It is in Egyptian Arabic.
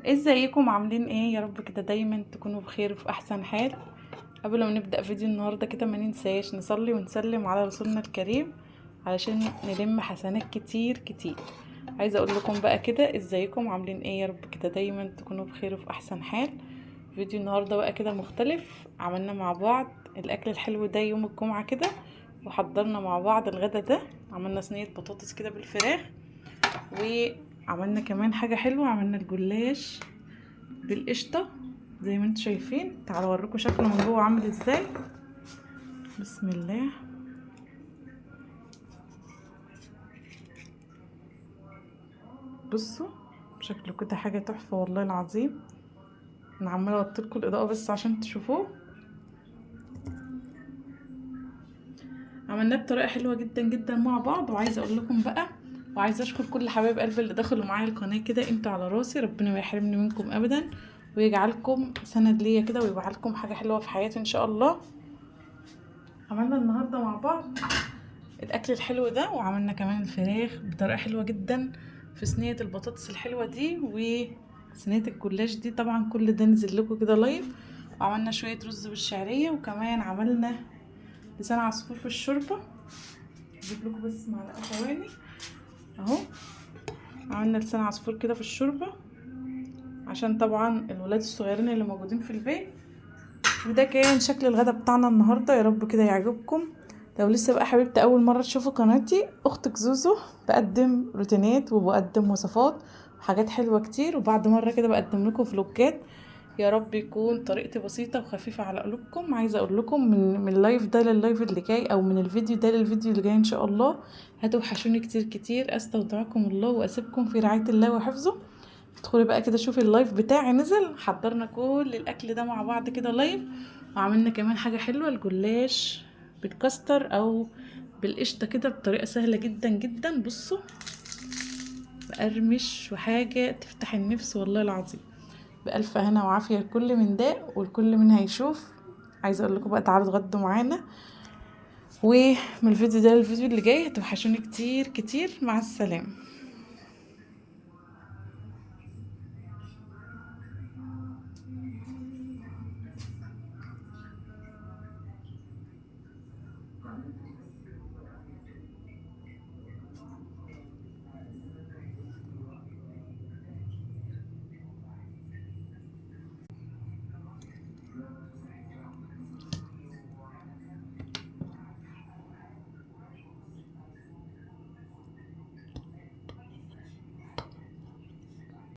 ازيكم عاملين ايه؟ يا رب كده دايما تكونوا بخير وفي احسن حال. قبل ما نبدا فيديو النهارده كده ما ننساش نصلي ونسلم على رسولنا الكريم علشان نلم حسنات كتير كتير. عايزه اقول لكم بقى كده ازيكم عاملين ايه؟ يا رب كده دايما تكونوا بخير وفي احسن حال. فيديو النهارده بقى كده مختلف، عملنا مع بعض الاكل الحلو ده يوم الجمعة كده، وحضرنا مع بعض الغدا ده. عملنا صينية بطاطس كده بالفراخ، وعملنا كمان حاجة حلوة، عملنا الجلاش بالقشطه زي ما انتم شايفين. تعالوا اوريكم شكله من جوه عامل ازاي. بسم الله. بصوا شكله كده حاجة تحفة والله العظيم. انا عماله اوطي لكم الاضاءة بس عشان تشوفوه. عملناه بطريقة حلوة جدا جدا مع بعض. وعايزه اقول لكم بقى، وعايزه اشكر كل حبايب قلبي اللي دخلوا معايا القناة كده، انتوا على راسي، ربنا ما يحرمني منكم ابدا، ويجعلكم سند ليا كده، ويجعلكم حاجة حلوة في حياتي ان شاء الله. عملنا النهارده مع بعض الاكل الحلو ده، وعملنا كمان الفراخ بطريقة حلوة جدا في صينية البطاطس الحلوة دي وصينيه الجلاش دي. طبعا كل ده نزل لكم كده live. وعملنا شوية رز بالشعريه، وكمان عملنا لسان عصفور في الشوربة. اجيب لكم بس معلقه ثواني اهو. عملنا لسان عصفور كده في الشوربة عشان طبعا الولاد الصغيرين اللي موجودين في البيت. وده كان شكل الغدا بتاعنا النهارده، يا رب كده يعجبكم. لو لسه بقى حبيبتي اول مرة تشوفوا قناتي، اختك زوزو، بقدم روتينات وبقدم وصفات وحاجات حلوة كتير، وبعد مرة كده بقدم لكم فلوجات. يا رب يكون طريقتي بسيطة وخفيفة على قلوبكم. عايزه اقول لكم من ال live ده لل live اللي جاي، او من الفيديو ده للفيديو اللي جاي ان شاء الله، هتوحشوني كتير كتير. استودعكم الله واسيبكم في رعاية الله وحفظه. ادخلي بقى كده شوفي ال live بتاعي نزل، حضرنا كل الاكل ده مع بعض كده live. وعملنا كمان حاجة حلوة، الجلاش بالكاستر او بالقشطه كده بطريقة سهلة جدا جدا. بصوا مقرمش وحاجه تفتح النفس والله العظيم. بألف هنا وعافيه لكل من داق والكل من هيشوف. عايزه اقول لكم بقى تعالوا اتغدوا معانا، ومن الفيديو ده للفيديو اللي جاي هتوحشوني كتير كتير. مع السلامة.